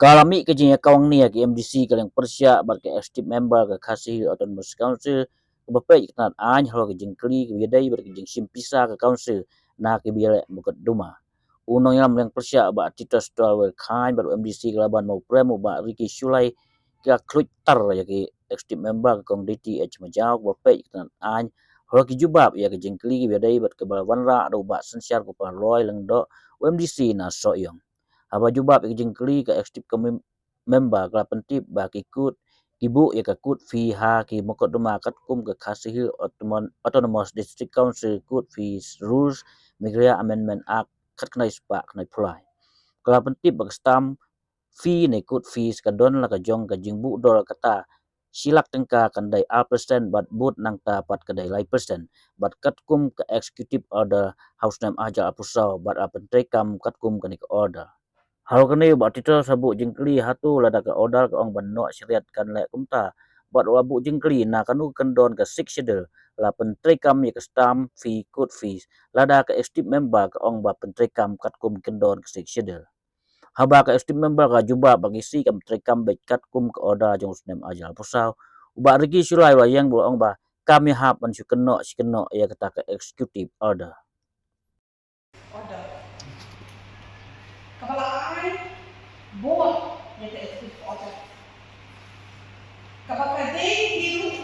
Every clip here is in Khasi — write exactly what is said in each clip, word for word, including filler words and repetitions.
Ka la mih ka jingïakawang nia ka M D C ka liang pyrshah bad ka executive member ka Khasi Hills Autonomous Council kaba peit ka tnat aiñ halor ka jingkylli kaba ïadei bad ka jingshim pisa ka council na kiba ïaleh mukotduma. U nongïalam liang pyrshah Bah Titus Twalwell Chyne bad u M D C ka Laban Mawprem u Bah Ricky Shullai ki la khluit tar ïa ki executive member ka Kong D T H Majaw kaba peit ka tnat aiñ halor ki jubab ïa ka jingkylli kaba ïadei bad kaba la wanrah da u Bah Synshar Kupar Roy Lyngdoh, u M D C na Sohiong. Haba jubab ïa ka jingkylli, ka executive commi-, member ka la pyntip ba ki kut, ki buh ïa ka court fee ha ki mukotduma katkum ka Khasi Hills Autonomous District Council Court Fees Rules, Meghalaya Amendment Act khatkhyndai spah khyndaiphew lai. Ka la pyntip ba ka stamp fee ne court fees ka don la ka jong ka jingbuh dor, kata shi lak tyngka kan dei ar percent bad bud nangta pat ka dei lai percent. Bad katkum ka executive order ha u snem arhajar arphew saw bad la pyntreikam katkum kane ka order. Halor kane u Bah Titus u buh jingkylli hato lada ka order ka ong ban noh shariat kan leh kumta, bad u la buh jingkylli na kano ka kyndon ka Sixth Schedule la pyntreikam ïa ka stamp fee, court fees, lada ka executive member ka ong ba pyntreikam katkum kyndon ka Sixth Schedule. Haba ka executive member ka jubab ba ka EC kam treikam beit katkum ka order jong u snem arhajar arphew saw, u Bah Ricky Shullai u la ïeng bad u ong ba kam ïahap ban shu kynnoh shi kynnoh ïa kata ka executive order. Order kaba la ai bor ïa ka executive order kaba ka dei hi ruh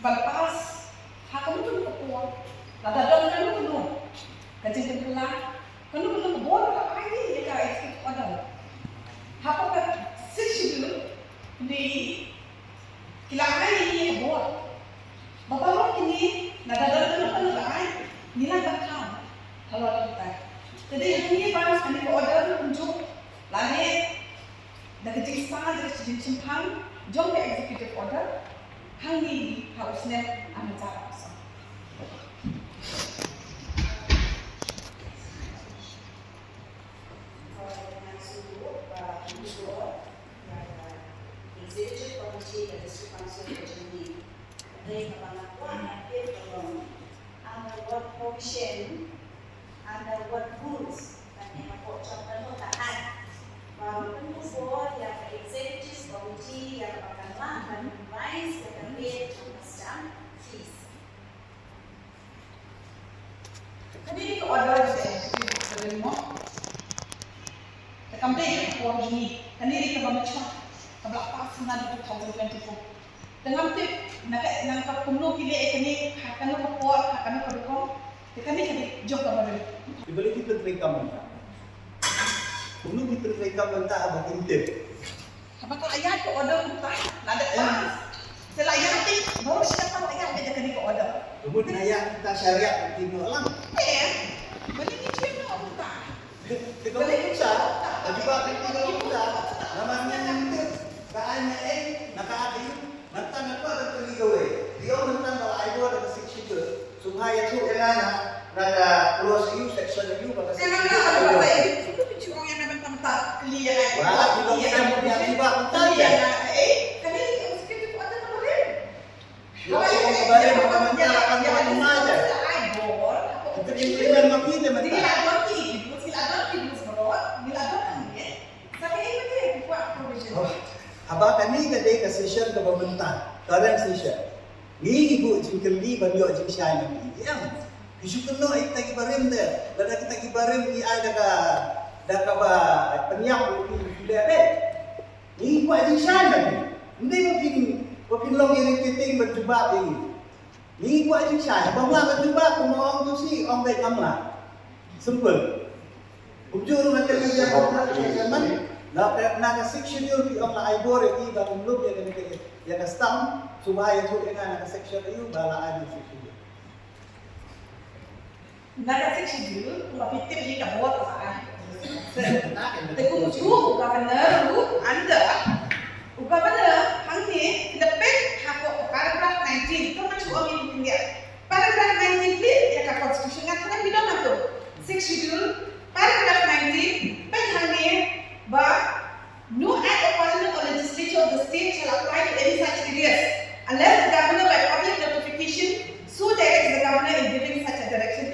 ban pass ha kano kano ka por, lada don kano kano ka jingpynkylla, kano kano ka bor ba la ai ïa ka executive order. Hapoh ka Sixth Schedule, kine ki la ai ïa ka bor. Ba baroh kine, lada don kano kano ka ai, ngi la ban khaw halor kata. Te dei hangne ba kane ka order kumjuh la leh da ka jingstad, da ka jingshemphang jong ka executive order hangne ha u snem arhajar arphew saw. Executive Committee ka District Council ka jong ngi. Dei kaba nga kwah ban tip ka long under what provision, under what rules, lane hapoh jong kano ka Act ba pynbor ïa ka Executive Committee ïa kaba kan lah ban revise ïa ka rate jong ka stamp fees. Kane dei ka order jong ka executive secretary mo. Te kam dei ka por jong ngi. Kane dei kaba mynta kaba la pass naduh two thousand twenty-four. Te ngam tip na ka, na ka kumno ki leh ïa kane, ha kano ka por, ha kano ka rukom. Te kane ka dei jong ka barim. Ki ba leh ki pyntreikam mynta. Kumno ki pyntreikam mynta haba kim tip. Haba ka la ïaid ka order kumta, la dep pass. Te la ïaid te, baroh shi katta la ïaid beit da kane ka order. Ka mut na ïaid kumta shariat ki noh lang. Eh, balei ngi shu ïaid noh kumta? Te ka mut kumta, ka jubab ki noh kumta. Namar ngi ngim tip ka aiñ na ei, na ka aiñ. Mynta nga kwah ban kylli kawei. Ïoh mynta ba la ai bor da ka Sixth Schedule. Sngewbha ïathuh ïa nga na, na ka clause aiu, section aiu ba ka Sixth Schedule. Wah, ki long ki em, ki em, ki ba mynta. Ïoh ki ong ka barim, ka mynta la kan ka barim ma ja. Kita ki implement ma ki te mynta. Oh, haba kane ka dei ka session kaba mynta, current session. Ngi ngi buh jingkylli ban ïoh jingshai na ki. Em. Ki shu kynnoh ïa kita ki barim te. Lada kita ki barim ngi ai da ka, da kaba pynïap ki, ki leh beit. Ngi kwah jingshai na ki. Ym dei ba phin, ba phin long irritating ban jubab ïa ngi. Ngi kwah jingshai, haba ma ka jubab, kumba ong tu shi, ong beit ngam lah. Simple. Kumjuh ruh nga kylli ïa ka Chairman, na ka, na ka Sixth Schedule ki ong la ai bor ïa ki ba kum lum ïa ka, ïa ka stamp, sngewbha ïathuh ïa nga na ka section aiu ba la ai na ka Sixth Schedule. Na ka Sixth Schedule, kumba phi tip hi ka bor ka ai. Te kumjuh u Governor ruh under, u Governor hangne, da peit hapoh ka paragraph nineteen, to nga shu ong ïa phi, paragraph nineteen peit ïa ka Constitution, nga tharai phi don hato. Sixth Schedule, paragraph nineteen, peit hangne ba no act of Parliament or legislature of the state shall apply to any such areas unless the governor by public notification so directs the governor in giving such a direction.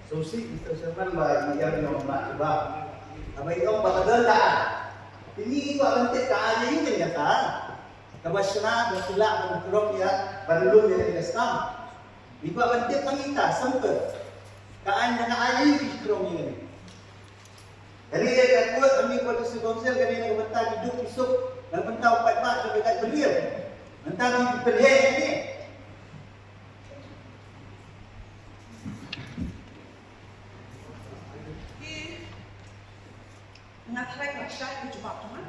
Sngewsih Mister Chairman ba i ïa ngi ong ba i ba. Haba i ong ba ka don ka ai. Te ngi i ba ban tip ka ai ïa ngi kata. Kaba shna ba ki lah ban krong ïa ban lum ïa ka stamp. I ba ban tip ka ngi ta sample. Ka ai na ka ai ïa ngi krong ïa ngi. Kane ka kot ami ko District Council kane ka bynta ki duk ki suk. Ka bynta u paidbah ka bynta beliau. Bynta ki pynheh kane. Nga tharai ka la shah ka jubab tu, ha?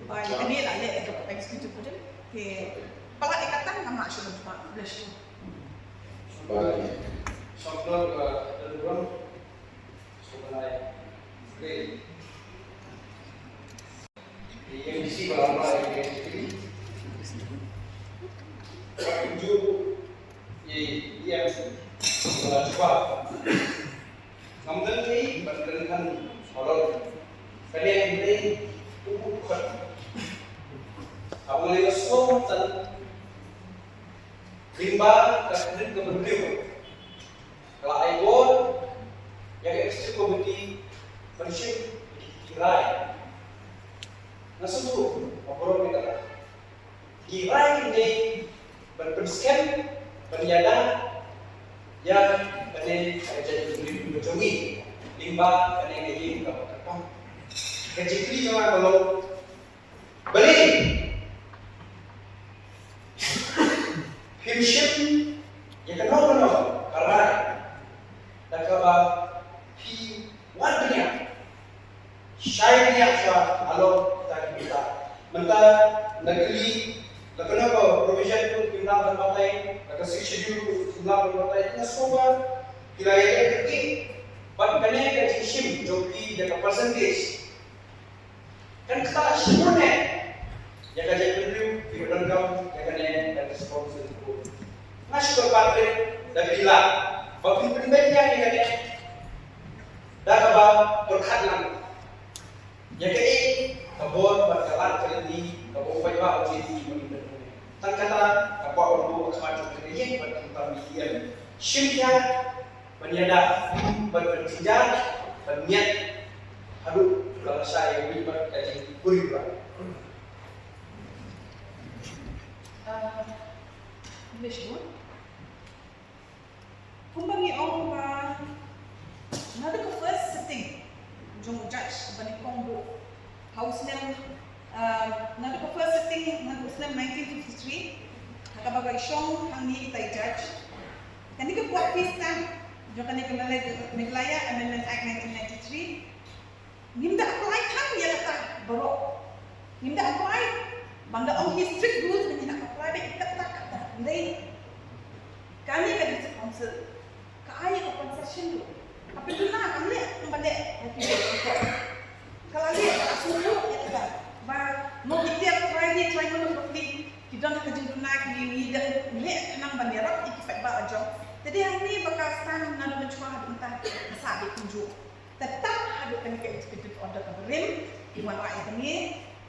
Ba ïa kane la leh ka executive order. Te palat ïa kata ngam lah shuh ban jubab. Khublei shibun. Bye. Shong Flor, uh, Dalbrong. Shong Flor, bye. Ïa M D C ba la rai ïa M D C. Ju ïa ïa ba la jubab. Ngam don ei ban kren khan halor. Kane hynrei u u khot. Aba nga ïohsngew tan lyngba ka kren ka bynriew. Ka la ai bor ïa ka executive committee ban shim ki rai. Nga sngewthuh ba baroh ki rai ki dei ban pynskhem ban ïada ïa kane ka jait bynriew ka jong ngi lyngba kane ka ïing kaba kyrpang. Ka jingkylli jong nga ka long, balei phim shim ïa kano kano ka rai da kaba phi wad bniah, shai bniah shuwa halor kita ki bynta. Mynta nga kylli, la kano ka provision ruh kim lah ban batai, la ka Sixth Schedule ruh kim lah ban batai, nga sngew ba ki la ïaleh kyrkieh bad kane ka jingshim jong ki da ka percentage. Kan kata shibun eh ïa ka jaitbynriew kiba donkam ïa kane ka responsibility. Nga shu kyrpad rit da phi lah ba phin pynbeit ïa kane da kaba pyrkhat lang ïa kaei ka bor bad ka lad ka lynti kaba u paidbah u jied ïa ngi ba ngin don. Tang kata ka kwah ban buh ha khmat jong ka ïing bad khamtam ïa ki ïa shim ïa ban ïada ban ban jynjar ban miat haduh ba la shai ïa ka jingkuri ba. Ah, English word. Kumba ngi ong ba naduh ka first sitting jong u judge ba nyngkong buh ha u snem, ah, naduh ka first sitting naduh u snem nineteen fifty-three ha kaba ka i shong hangne ita i judge. Kane ka kwah phi stamp jong kane ka Meghalaya, Meghalaya Amendment Act nineteen ninety-three. Ngim da apply than ïa kata baroh. Ngim da apply ban da ong hi strict rules, ngim da apply ba ïa kata kata. Ndei kane ka District Council ka ai ïa ka concession ruh. Ka pynjuna kam leh, kam leh. Ka la leh, ka la sngewthuh ïa kata. Ba mo ki tiar trai ni trai mo ki don ka jingduna ki ngi dang leh khnang ban ïarap ïa ki paidbah la jong. Te dei hangne ba ka sdang naduh mynshuwa haduh mynta ka sah beit kumjuh. Te tang haduh kane ka executive order ka barim ki wanrah ïa kane,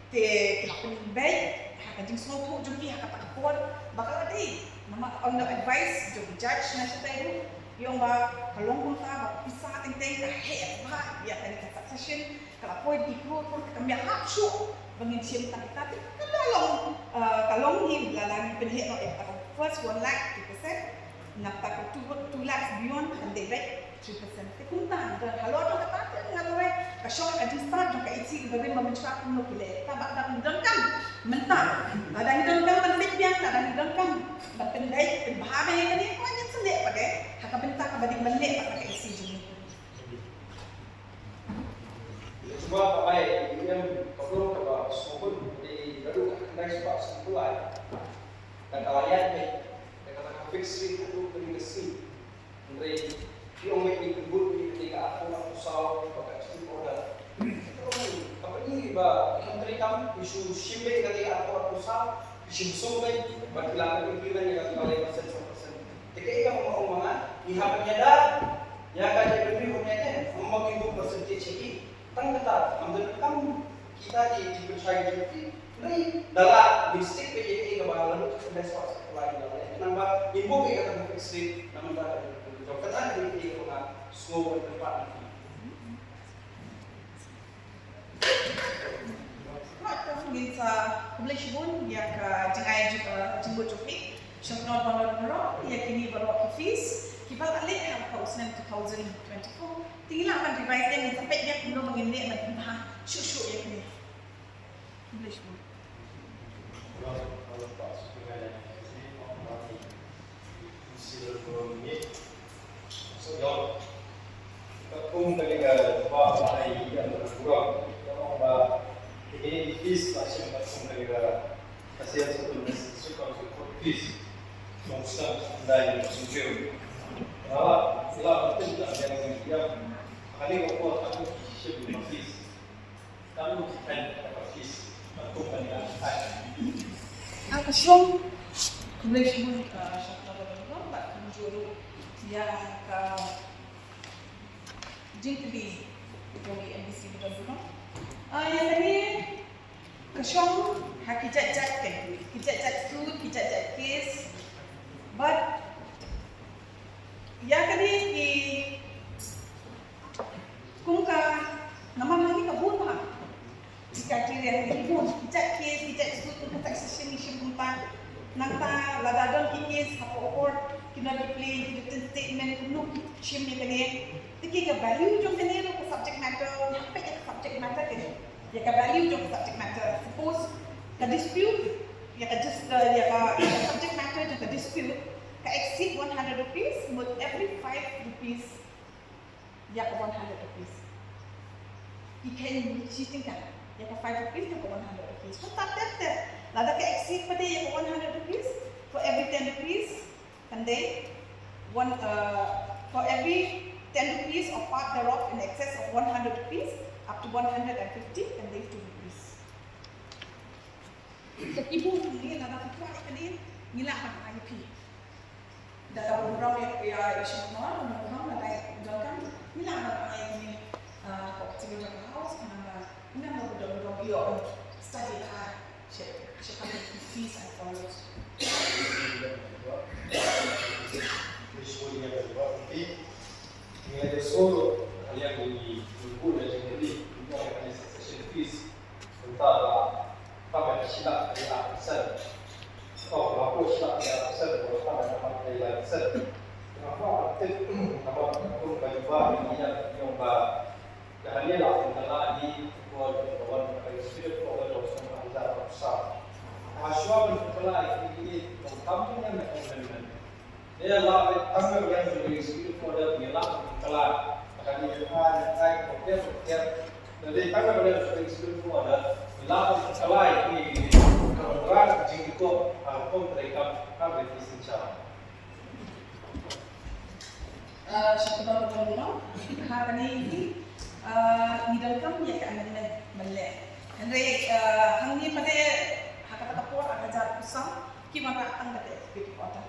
te ki la pynbeit ha ka jingsngewthuh jong ki ha kata ka por ba ka la dei. Namar on the advice jong ki judge na shatai ruh ki ong ba ka long kumta ba ka pisa teng teng ka heh bha ïa kane ka succession. Ka la poi di klur pun ka mih hap shuh ba ngin shim tang kita te ka la long, eh, ka long hi lada ngi pynheh noh ïa ka first one lakh two percent, nangta ka two, two lakhs beyond kan dei beit three percent. Te kumta don halor jong kata te nga duwai ka shong ka jingstad jong ka E C ka barim ba mynshuwa kumno ki leh. Tang ba da ngi donkam mynta, lada ngi donkam ban leit biang, lada ngi donkam ban pynleit pynbha ba ïa kane ko ngin sa leh pat de ha ka bynta kaba dei ban leh pat ka E C jong ngi. Ïa, cuba ka bai, ïa, ka blok kaba sngewbun, dei naduh ka khyndai spah sngewbun lai. Da ka la ïaid beit da kata ka fixed rate haduh kane ka sngi. Hynrei ki ong beit ngi kynbut beit kane ka arphew arphew saw bad ka executive order. Ka pyni ba ki treikam ki shu shim beit kane ka arphew arphew saw, ki shu sngewbha bad ki la implement ïa kata ka lai percent, saw percent. Te kaei kaba nga ong ma nga, ngi hap ban ïada ïa ka jaitbynriew hangne, ym ma ngi buh percentage ïa ki. Tang kata, ngam donkam kita ki, ki pynshai ki jong ki. Hynrei da la ngi stick beit ïa kaei kaba la lut ka khyndai spah sngewbun lai, da la ïa khnang ba ngin buh ïa kata ka fixed rate na mynta ka jong kata ka dei kaei kaba nga Ngin sa khublei shibun ïa ka jingai jing, eh, jingmut jong phi. Sngewbha ban leit burom ïa kine baroh ki fees kiba la leh ha ka u snem two thousand twenty-four. Te ngi lah ban revise ïa, ngin sa peit ïa kumno ba ngin leh ban pynbha shuh shuh ïa kine. Khublei shibun. Katkum kane ka jubab ba ai ïa ka program, ka ong ba kine ki fees ba shim katkum kane ka, ka sales of the business, ka sales of the fees. Nong stem dai ni sungkeu. Ngala, ngala betul tak ada yang diam. Kali ko ko tak shim fees. Ah, ka shong. Khublei shibun, ah, shong ka ba ba ba kumjuh ruh ïa ka jingkylli jong ki M D C ba don ruh. Ah, ïa kane ka shong ha ki jait jait, ki jait jait suit, ki jait jait case. But ïa kane ki Kum ka, namar hangne ka bun bha ki criteria, ki bun, ki jait case, ki jait suit, kum ka taxation ngi shim kumta. Nangta lada don ki case hapoh court, ki nang dei plie, ki written statement, kumno ki shim ïa kane. Te ki, ka value jong kane ruh, ka subject matter, ïa ka, ïa ka subject matter kane. Ïa ka value jong ka subject matter. Suppose ka dispute, ïa ka just, ïa ka, ïa ka subject matter jong ka dispute ka exceed one hundred rupees, mut every five rupees ïa ka one hundred rupees. Ki kheiñ shi tyngka ïa ka five rupees jong ka one hundred rupees. Kumta ter ter. Lada ka exceed pat ïa ka one hundred rupees, for every ten rupees kan dei one, uh, for every ten rupees or part thereof in excess of one hundred rupees, up to one hundred and fifty kan dei two rupees. Te ki bun ngi, lada phi kwah ïa kane, ngi lah ban ai ïa phi. Da kaba burom ïa, ïa, ïa i Shynroi, da kaba burom, lada i donkam, ngi lah ban ai ïa kane, ah, ha ka table jong ka House, khnang ba, khnang ba u dang burom ïoh ban study bha sha, sha ka fees and follows. Ngi la ïohsngew ruh ha liang jong ngi, ngi buh ïa jingkylli, ngi ong ïa kane succession fees. Mynta ba, tang ba ka shi lak ka lai percent. Oh, ba ka shi lak ka lai percent, ba tang ba ka shi lak ka lai percent. Nga kwah ban tip, namar kum ka jubab ngi ïa, ngi ong ba, ka hangne la pynkylla hi, ko ka wan ka executive order jong snem ar hajar arphew saw. Hashwa ban pynkylla hi, hi, hi, tang tam ngi ïa amendment. Ïa la, tang ba ïa jong executive order ïa la kylla. Ka ni ka ni ka ko ke ko ke. Dei tang ba ïa jong executive order ïa la kylla ïa ki ka ran jingkyrkhu ha kum treikam ha ki synshar. Ah, sha kaba ba ba ha kane hi, ah, ngi donkam ïa ka amendment ban leh. Hynrei, ah, hangne pat ha kata ka por ar hajar arphew saw ki wanrah tang da ka executive order.